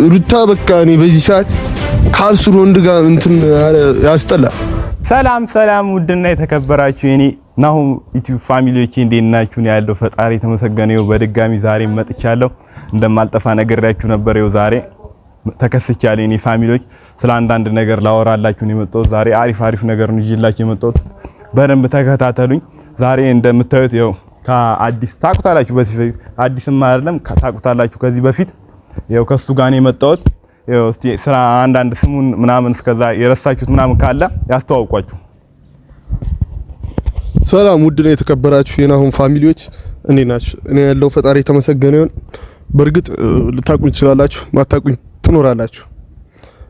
ሩታ በቃ እኔ በዚህ ሰዓት ከአስር ወንድ ጋር እንትን ያስጠላል። ሰላም ሰላም፣ ውድና የተከበራችሁ የኔ ናሁም ዩቲዩብ family ዎች እንዴት ናችሁ? ነው ያለው። ፈጣሪ የተመሰገነ ይሁን። በድጋሚ ዛሬ መጥቻለሁ። እንደማልጠፋ ነግሬያችሁ ነበር። ይኸው ዛሬ ተከስቻለሁ። የኔ family ዎች ስለ አንዳንድ ነገር ላወራላችሁ ነው የመጣሁት። ዛሬ አሪፍ አሪፍ ነገር ነው ይዤላችሁ የመጣሁት። በደንብ ተከታተሉኝ። ዛሬ እንደምታዩት ይኸው ከአዲስ ታውቁታላችሁ። በዚህ በፊት አዲስም አይደለም ታውቁታላችሁ። ከዚህ በፊት ይኸው ከሱ ጋር ነው የመጣሁት። ይኸው እስቲ ስራ አንዳንድ ስሙን ምናምን እስከዛ የረሳችሁት ምናምን ካለ ያስተዋውቋችሁ። ሰላም ውድ ነው የተከበራችሁ የናሁም family ዎች እንዴት ናችሁ? እኔ ያለው ፈጣሪ የተመሰገነ ይሁን። በእርግጥ ልታቁኝ ትችላላችሁ፣ ማታቁኝ ትኖራላችሁ።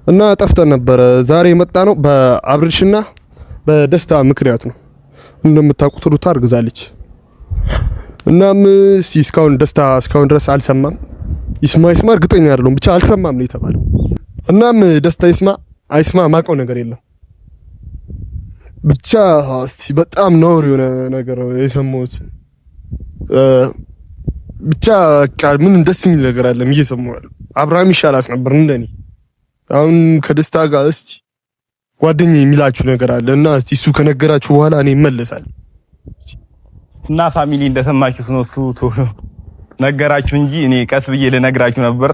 እና ጠፍተን ነበረ። ዛሬ የመጣ ነው በአብርሽና በደስታ ምክንያት ነው። እንደምታውቁት ሩታ አርግዛለች። እናም እስቲ እስካሁን ደስታ እስካሁን ድረስ አልሰማም። ይስማ ይስማ እርግጠኛ አይደለሁም፣ ብቻ አልሰማም ነው የተባለው። እናም ደስታ ይስማ አይስማ ማውቀው ነገር የለም። ብቻ እስቲ በጣም ነውር የሆነ ነገር የሰማሁት። ብቻ በቃ ምን ደስ የሚል ነገር አለም እየሰማሁ ያለው። አብርሃም ይሻላስ ነበር እንደኔ። አሁን ከደስታ ጋር እስቲ ጓደኛ የሚላችሁ ነገር አለ እና እስቲ እሱ ከነገራችሁ በኋላ እኔ እመለሳለሁ። እና family እንደሰማችሁት ነው። እሱ ቶሎ ነገራችሁ እንጂ እኔ ቀስ ብዬ ልነግራችሁ ነበር።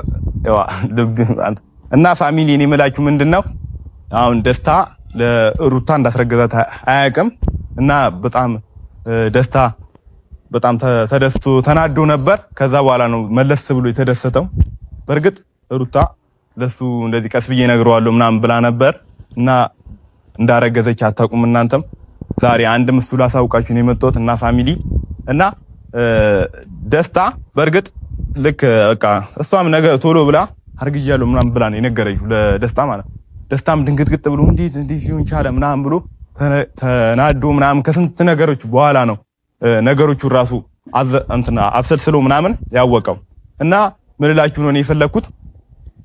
እና family እኔ የምላችሁ ምንድነው አሁን ደስታ ለሩታ እንዳስረገዛት አያውቅም። እና በጣም ደስታ በጣም ተደስቶ ተናዶ ነበር። ከዛ በኋላ ነው መለስ ብሎ የተደሰተው። በእርግጥ ሩታ ለሱ እንደዚህ ቀስ ብዬ እነግረዋለሁ ምናምን ብላ ነበር እና እንዳረገዘች አታውቁም እናንተም። ዛሬ አንድ ምስሉ ላሳውቃችሁ ነው የመጣሁት እና family እና ደስታ በእርግጥ ልክ በቃ እሷም ነገ ቶሎ ብላ አርግዣለሁ ምናምን ብላ ነው የነገረችው ለደስታ ማለት ነው። ደስታም ድንግጥግጥ ብሎ እንዴት እንዴት ሊሆን ቻለ ምናምን ብሎ ተናዶ ምናምን ከስንት ነገሮች በኋላ ነው ነገሮቹ ራሱ እንትና አብሰልስሎ ምናምን ያወቀው። እና ምን እላችሁ ነው እኔ የፈለኩት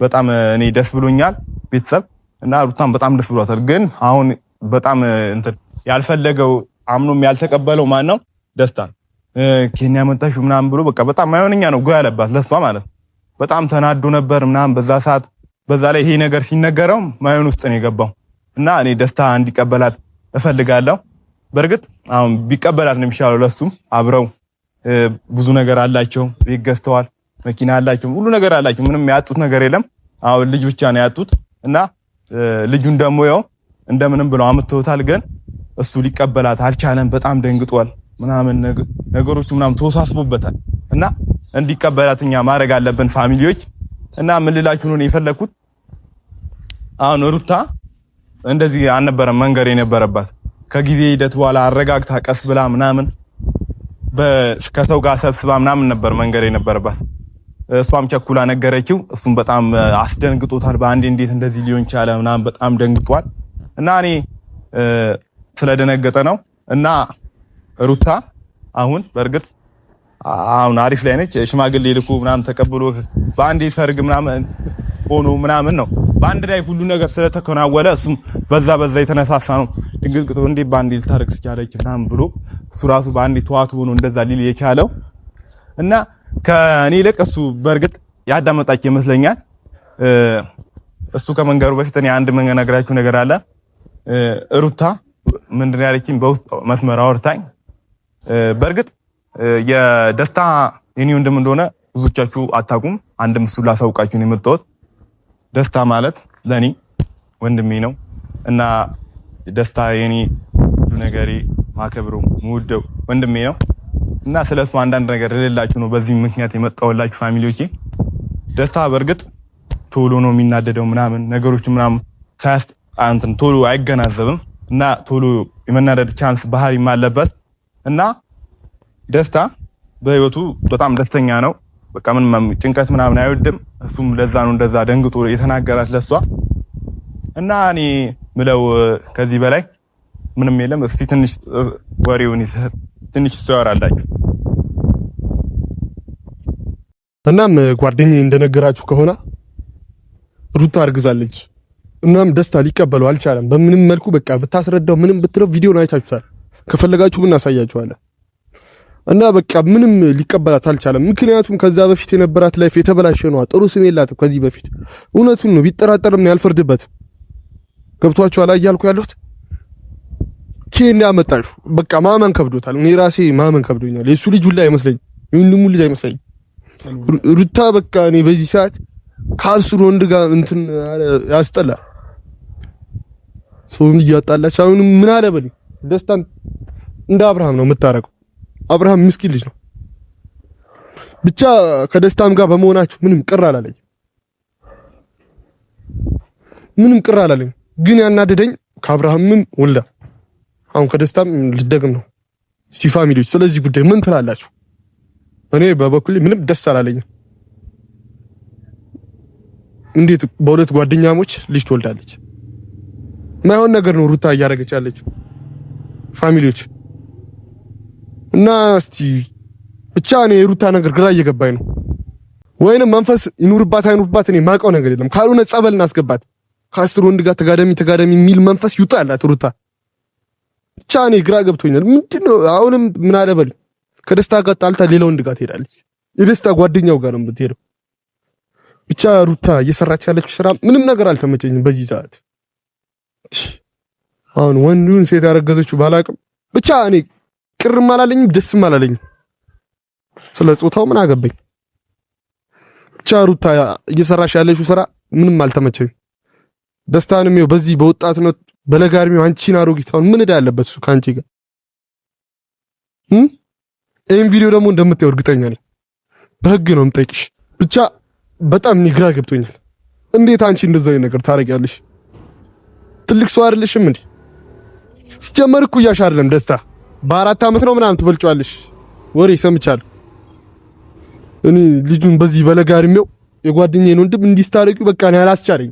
በጣም እኔ ደስ ብሎኛል ቤተሰብ እና ሩታም በጣም ደስ ብሏታል። ግን አሁን በጣም እንትን ያልፈለገው አምኖም ያልተቀበለው ማን ነው? ደስታ ኬንያ መጣሽ ምናምን ብሎ በቃ በጣም ማይሆንኛ ነው ጎ ያለባት ለሷ ማለት በጣም ተናዶ ነበር ምናምን በዛ ሰዓት። በዛ ላይ ይሄ ነገር ሲነገረው ማይሆን ውስጥ ነው የገባው እና እኔ ደስታ እንዲቀበላት እፈልጋለሁ። በእርግጥ አሁን ቢቀበላት ነው የሚሻለው ለሱም። አብረው ብዙ ነገር አላቸው፣ ቤት ገዝተዋል፣ መኪና አላቸው፣ ሁሉ ነገር አላቸው። ምንም ያጡት ነገር የለም። አሁን ልጅ ብቻ ነው ያጡት እና ልጁን ደግሞ ያው እንደምንም ብለው አምጥተውታል። ግን እሱ ሊቀበላት አልቻለም። በጣም ደንግጧል ምናምን ነገሮቹ ምናምን ተወሳስቦበታል እና እንዲቀበላት እኛ ማድረግ አለብን family ዎች። እና ምን ልላችሁ ነው የፈለኩት አሁን ሩታ እንደዚህ አልነበረም መንገር የነበረባት። ከጊዜ ሂደት በኋላ አረጋግታ ቀስ ብላ ምናምን ከሰው ጋር ሰብስባ ምናምን ነበር መንገር የነበረባት። እሷም ቸኩላ ነገረችው። እሱም በጣም አስደንግጦታል። በአንዴ እንዴት እንደዚህ ሊሆን ቻለ ምናምን በጣም ደንግጧል። እና እኔ ስለደነገጠ ነው። እና ሩታ አሁን በእርግጥ አሁን አሪፍ ላይ ነች። ሽማግሌ ልኩ ምናምን ተቀብሎ በአንዴ ሰርግ ምናምን ሆኖ ምናምን ነው በአንድ ላይ ሁሉ ነገር ስለተከናወለ እሱም በዛ በዛ የተነሳሳ ነው። ድንግጥግጥ እንዴት በአንዴ ልታረግዝ ቻለች ምናምን ብሎ እሱ ራሱ በአንዴ ተዋክቦ ነው እንደዛ ሊል የቻለው እና ከኔ ይልቅ እሱ በእርግጥ ያዳመጣች ይመስለኛል። እሱ ከመንገሩ በፊት እኔ አንድ የምነግራችሁ ነገር አለ። ሩታ ምንድን ነው ያለችኝ? በውስጥ መስመር አወርታኝ። በእርግጥ የደስታ የኔ ወንድም እንደሆነ ብዙቻችሁ አታውቁም። አንድም እሱ ላሳውቃችሁ ነው የመጣሁት። ደስታ ማለት ለኔ ወንድሜ ነው እና ደስታ የኔ ሁሉ ነገሬ ማከብረው የምወደው ወንድሜ ነው እና ስለሱ አንዳንድ ነገር ልላችሁ ነው በዚህ ምክንያት የመጣሁላችሁ family ዎቼ። ደስታ በእርግጥ ቶሎ ነው የሚናደደው ምናምን ነገሮች ምናምን ሳያስ እንትን ቶሎ አይገናዘብም እና ቶሎ የመናደድ chance ባህሪም አለበት እና ደስታ በህይወቱ በጣም ደስተኛ ነው። በቃ ምንም ጭንቀት ምናምን አይወድም። እሱም ለዛ ነው እንደዛ ደንግጦ የተናገራት ለሷ። እና እኔ ምለው ከዚህ በላይ ምንም የለም። እስቲ ትንሽ ወሬውን ትንሽ እሱ ያወራላችሁ። እናም ጓደኛዬ እንደነገራችሁ ከሆነ ሩታ አርግዛለች። እናም ደስታ ሊቀበለው አልቻለም በምንም መልኩ። በቃ ብታስረዳው ምንም ብትለው ቪዲዮን አይታችሁታል። ከፈለጋችሁ ብናሳያችኋለን። እና በቃ ምንም ሊቀበላት አልቻለም። ምክንያቱም ከዛ በፊት የነበራት life የተበላሸ ነው። ጥሩ ስም የላትም ከዚህ በፊት። እውነቱን ነው። ቢጠራጠርም ያልፈርድበት። ገብቷችኋል እያልኩ ያለሁት ኬን ያመጣሹ በቃ ማመን ከብዶታል። እኔ ራሴ ማመን ከብዶኛል። የሱ ልጅ ሁላ አይመስለኝም፣ የወንድሙ ልጅ አይመስለኝም። ሩታ በቃ እኔ በዚህ ሰዓት ከአስር ወንድ ጋር እንትን ያስጠላል። ሰውን እያጣላች አሁን ምን አለ በል ደስታን እንደ አብርሃም ነው የምታረገው። አብርሃም ምስኪን ልጅ ነው። ብቻ ከደስታም ጋር በመሆናችሁ ምንም ቅር አላለኝ፣ ምንም ቅር አላለኝ። ግን ያናደደኝ ከአብርሃምም ወልዳ አሁን ከደስታም ልደግም ነው። እስቲ family ዎች ስለዚህ ጉዳይ ምን ትላላችሁ? እኔ በበኩሌ ምንም ደስ አላለኝም። እንዴት በሁለት ጓደኛሞች ልጅ ትወልዳለች? ማይሆን ነገር ነው ሩታ እያደረገች ያለችው family ዎች። እና እስቲ ብቻ እኔ የሩታ ነገር ግራ እየገባኝ ነው። ወይንም መንፈስ ይኑርባት አይኑርባት እኔ ማውቀው ነገር የለም። ካልሆነ ጸበል እናስገባት። ከአስር ወንድ ጋር ተጋደሚ ተጋደሚ የሚል መንፈስ ይውጣላት ሩታ። ብቻ እኔ ግራ ገብቶኛል። ምንድነው አሁንም ምን አለበል ከደስታ ጋር ጣልታ ሌላ ወንድ ጋር ትሄዳለች። የደስታ ጓደኛው ጋር ነው የምትሄደው። ብቻ ሩታ እየሰራች ያለችው ስራ ምንም ነገር አልተመቸኝም በዚህ ሰዓት። አሁን ወንዱን ሴት ያረገዘችው ባላቅም ብቻ እኔ ቅርም አላለኝም ደስም አላለኝም። ስለ ጾታው ምን አገባኝ። ብቻ ሩታ እየሰራሽ ያለችው ስራ ምንም አልተመቸኝም። ደስታንም ይኸው በዚህ በወጣትነት በለጋ እድሜው አንቺን አሮጊት አሁን ምን ዕዳ ያለበት እሱ ከአንቺ ጋር? ይሄን ቪዲዮ ደግሞ እንደምታየው እርግጠኛ ነኝ። በህግ ነው የምጠይቅሽ። ብቻ በጣም እኔ ግራ ገብቶኛል። እንዴት አንቺ እንደዛ አይነት ነገር ታደርጊያለሽ? ትልቅ ሰው አይደለሽም እንዴ? ሲጀመር እኩያሽ አይደለም ደስታ። በ4 ዓመት ነው ምናምን ትበልጫለሽ። ወሬ ሰምቻለሁ። እኔ ልጁን በዚህ በለጋ እድሜው የጓደኛዬን ወንድም እንዲስታረቂው በቃ እኔ አላስቻለኝ።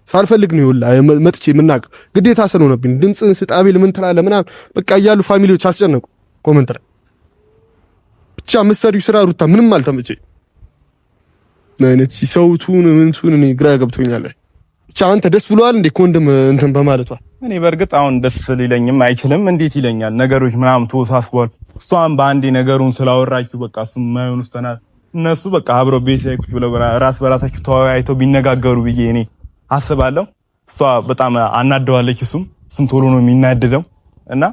ሳልፈልግ ነው ይውላ መጥቼ የምናውቀው ግዴታ ስለሆነብኝ ድምፅህን ስጥ አቤል ምን ትላለህ ምናምን በቃ እያሉ family ዎች አስጨነቁ comment ላይ። ብቻ የምትሰሪው ስራ ሩታ ምንም አልተመቸኝ። አይነት ሰውቱን ምንቱን እኔ ግራ ገብቶኛል። ብቻ አንተ ደስ ብሎሃል እንዴ ከወንድም እንትን በማለቷ? እኔ በእርግጥ አሁን ደስ ሊለኝም አይችልም። እንዴት ይለኛል? ነገሮች ምናምን ተወሳስቧል። እሷም በአንዴ ነገሩን ስላወራችሁ በቃ እሱም የማይሆን ውስጥ ናት። እነሱ በቃ አብረው ቤት ላይ ቁጭ ብለው ራስ በራሳቸው ተወያይተው ቢነጋገሩ ብዬ እኔ አስባለሁ። እሷ በጣም አናደዋለች፣ እሱም ቶሎ ነው የሚናደደው እና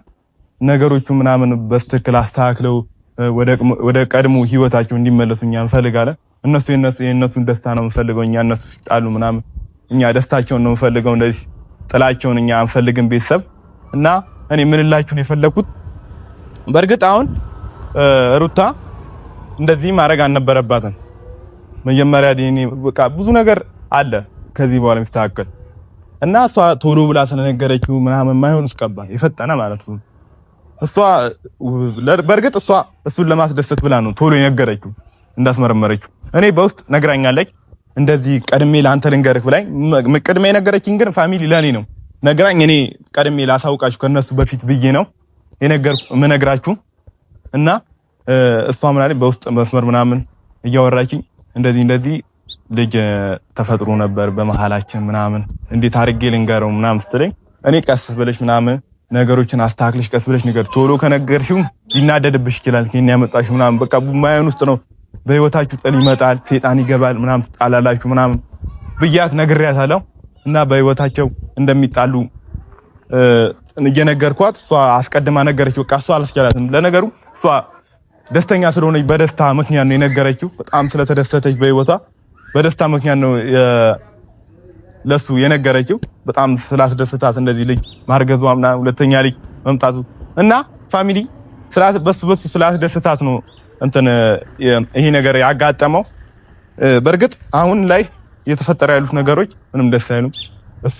ነገሮቹ ምናምን በስትክክል አስተካክለው ወደ ቀድሞ ህይወታቸው እንዲመለሱ እኛ እንፈልጋለን። እነሱ የእነሱን ደስታ ነው የምንፈልገው። እኛ እነሱ ሲጣሉ ምናምን እኛ ደስታቸውን ነው የምንፈልገው። እንደዚህ ጥላቸውን እኛ አንፈልግም ቤተሰብ። እና እኔ ምን ልላችሁ ነው የፈለኩት፣ በእርግጥ አሁን ሩታ እንደዚህ ማድረግ አልነበረባትም። መጀመሪያ ዲኒ በቃ ብዙ ነገር አለ ከዚህ በኋላ የሚስተካከል እና እሷ ቶሎ ብላ ስለነገረችው ምናምን ማይሆን እስቀባ የፈጠነ ማለት ነው። እሷ በእርግጥ እሷ እሱን ለማስደሰት ብላ ነው ቶሎ የነገረችው እንዳስመረመረችው። እኔ በውስጥ ነግራኛለች። እንደዚህ ቀድሜ ለአንተ ልንገርህ ብላኝ፣ ቅድሜ የነገረችኝ ግን family ለኔ ነው ነግራኝ፣ እኔ ቀድሜ ላሳውቃችሁ ከነሱ በፊት ብዬ ነው የምነግራችሁ። እና እሷ ምን አለኝ በውስጥ መስመር ምናምን እያወራችኝ እንደዚህ እንደዚህ ልጅ ተፈጥሮ ነበር በመሃላችን ምናምን እንዴት አድርጌ ልንገረው ምናምን ስትለኝ እኔ ቀስ ብለሽ ምናምን ነገሮችን አስተካክለሽ ቀስ ብለሽ ንገር፣ ቶሎ ከነገርሽው ሊናደድብሽ ይችላል። ከኔ ያመጣሽ ምናምን በቃ ማየን ውስጥ ነው በህይወታችሁ ጥል ይመጣል፣ ሴጣን ይገባል ምናምን ትጣላላችሁ ምናምን ብያት ነግሬያታለሁ። እና በህይወታቸው እንደሚጣሉ እየነገርኳት እሷ አስቀድማ ነገረች። በቃ እሷ አላስቻላትም። ለነገሩ እሷ ደስተኛ ስለሆነች በደስታ ምክንያት ነው የነገረችው። በጣም ስለተደሰተች በህይወቷ በደስታ ምክንያት ነው ለሱ የነገረችው። በጣም ስላስደሰታት እንደዚህ ልጅ ማርገዟ ምናምን ሁለተኛ ልጅ መምጣቱ እና family በሱ በሱ ስላስደሰታት ነው እንትን ይሄ ነገር ያጋጠመው። በእርግጥ አሁን ላይ እየተፈጠረ ያሉት ነገሮች ምንም ደስ አይሉም። እሱ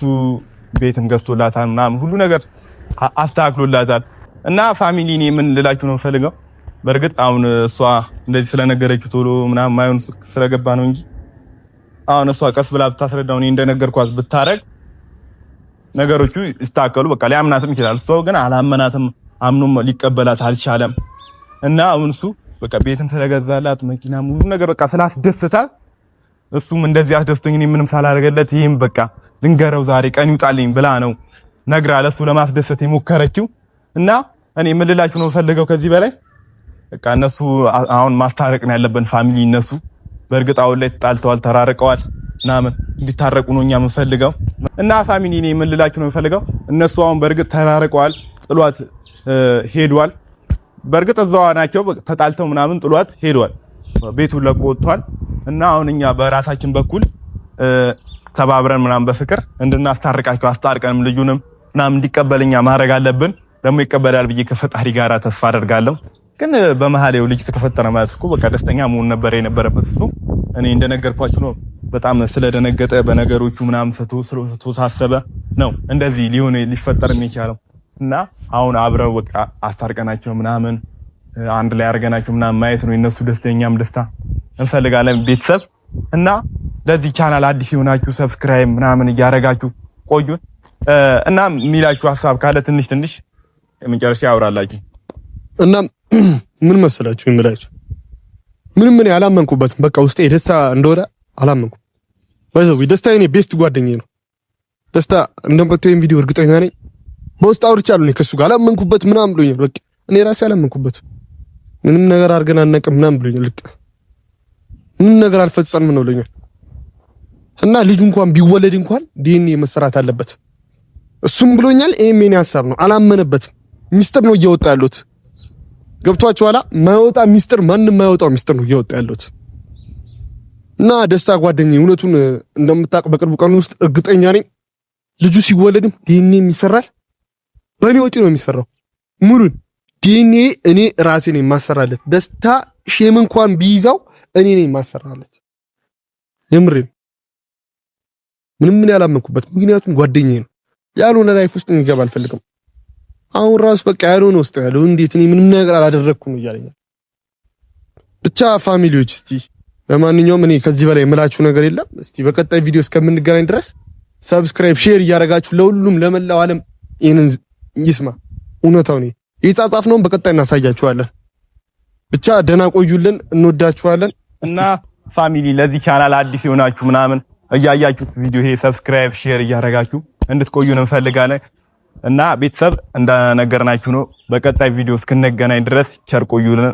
ቤትም ገዝቶላታል ምናምን ሁሉ ነገር አስተካክሎላታል። እና family እኔ ምን ልላችሁ ነው የምፈልገው፣ በእርግጥ አሁን እሷ እንደዚህ ስለነገረችው ቶሎ ምናምን ማይሆን ስለገባ ነው እንጂ አሁን እሷ ቀስ ብላ ብታስረዳው እኔ እንደነገርኳት ብታረግ ነገሮቹ ይስተካከሉ። በቃ ሊያምናትም ይችላል። እሷ ግን አላመናትም፣ አምኖም ሊቀበላት አልቻለም። እና አሁን እሱ በቃ ቤትም ስለገዛላት መኪና ሙሉ ነገር በቃ ስላስደስታት እሱም እንደዚህ አስደስቶኝ እኔ ምንም ሳላደርገለት ይሄም በቃ ልንገረው ዛሬ ቀን ይውጣልኝ ብላ ነው ነግራ ለሱ ለማስደሰት የሞከረችው። እና እኔ ምን ልላችሁ ነው ፈልገው ከዚህ በላይ በቃ እነሱ አሁን ማስታረቅ ነው ያለብን family። እነሱ በእርግጥ አሁን ላይ ተጣልተዋል፣ ተራርቀዋል ምናምን እንዲታረቁ ነው እኛ የምንፈልገው። እና family እኔ ምን ልላችሁ ነው የምፈልገው፣ እነሱ አሁን በእርግጥ ተራርቀዋል፣ ጥሏት ሄዷል። በእርግጥ እዛዋ ናቸው፣ ተጣልተው ምናምን ጥሏት ሄዷል፣ ቤቱን ለቆ ወጥቷል። እና አሁን እኛ በራሳችን በኩል ተባብረን ምናምን በፍቅር እንድናስታርቃቸው አስታርቀንም ልጁንም ምናምን እንዲቀበልኛ ማድረግ አለብን። ደግሞ ይቀበላል ብዬ ከፈጣሪ ጋር ተስፋ አደርጋለሁ። ግን በመሀል ይኸው ልጅ ከተፈጠረ ማለት እኮ በቃ ደስተኛ መሆን ነበር የነበረበት እሱ። እኔ እንደነገርኳችሁ ነው። በጣም ስለደነገጠ በነገሮቹ ምናምን ስለተወሳሰበ ነው እንደዚህ ሊሆን ሊፈጠር የሚቻለው። እና አሁን አብረው በቃ አስታርቀናቸው ምናምን አንድ ላይ አድርገናቸው ምናምን ማየት ነው የነሱ ደስታ፣ የኛም ደስታ እንፈልጋለን ቤተሰብ። እና ለዚህ ቻናል አዲስ የሆናችሁ subscribe ምናምን እያደረጋችሁ ቆዩን። እና የሚላችሁ ሀሳብ ካለ ትንሽ ትንሽ የመጨረሻ ያወራላችሁ። እና ምን መሰላችሁ የምላችሁ ምንም እኔ አላመንኩበትም። በቃ ውስጤ ደስታ እንደሆነ አላመንኩም። By the way ደስታ የኔ best ጓደኛዬ ነው። ደስታ እንደምታዩኝ ቪዲዮ እርግጠኛ ነኝ። በውስጥ አውርቻለሁ እኔ ከሱ ጋር አላመንኩበት ምናምን ብሎኛል። በቃ እኔ ራሴ አላመንኩበትም። ምንም ነገር አድርገን አናውቅም ምናምን ብሎኛል። ልክ ምንም ነገር አልፈጸምም ነው ብሎኛል። እና ልጁ እንኳን ቢወለድ እንኳን ዲኤንኤ መሰራት አለበት እሱም ብሎኛል። ይሄም የኔ ሀሳብ ነው። አላመነበትም። ሚስጥር ነው እየወጣ ያሉት። ገብቷችኋል? ማይወጣ ሚስጥር፣ ማንም ማይወጣው ሚስጥር ነው እየወጣ ያሉት። እና ደስታ ጓደኛዬ እውነቱን እንደምታውቅ በቅርቡ ቀን ውስጥ እርግጠኛ ነኝ። ልጁ ሲወለድም ዲኤንኤም ይሰራል። በእኔ ወጪ ነው የሚሰራው። ሙሉን ዲኤንኤ እኔ ራሴ ነኝ የማሰራለት። ደስታ shame እንኳን ቢይዛው እኔ ነኝ የማሰራለት። የምሬን ምንም ምን ያላመንኩበት፣ ምክንያቱም ጓደኛዬ ነው። ያልሆነ life ውስጥ እንዲገባ አልፈልግም። አሁን ራሱ በቃ ያልሆነ ውስጥ ያለው እንዴት እኔ ምንም ነገር አላደረኩም እያለኛል። ብቻ family ዎች፣ እስቲ ለማንኛውም እኔ ከዚህ በላይ የምላችሁ ነገር የለም። እስቲ በቀጣይ ቪዲዮ እስከምንገናኝ ድረስ subscribe፣ share እያደረጋችሁ ለሁሉም ለመላው ዓለም ይህንን ይስማ። እውነታው ነው የጻጻፍነውን በቀጣይ እናሳያችኋለን። ብቻ ደህና ቆዩልን፣ እንወዳችኋለን። እና family ለዚህ ቻናል አዲስ የሆናችሁ ምናምን እያያችሁት ቪዲዮ ይሄ subscribe share እያደረጋችሁ እንድትቆዩን እንፈልጋለን። እና ቤተሰብ እንደነገርናችሁ ነው። በቀጣይ ቪዲዮ እስክንገናኝ ድረስ ቸር ቆዩልን።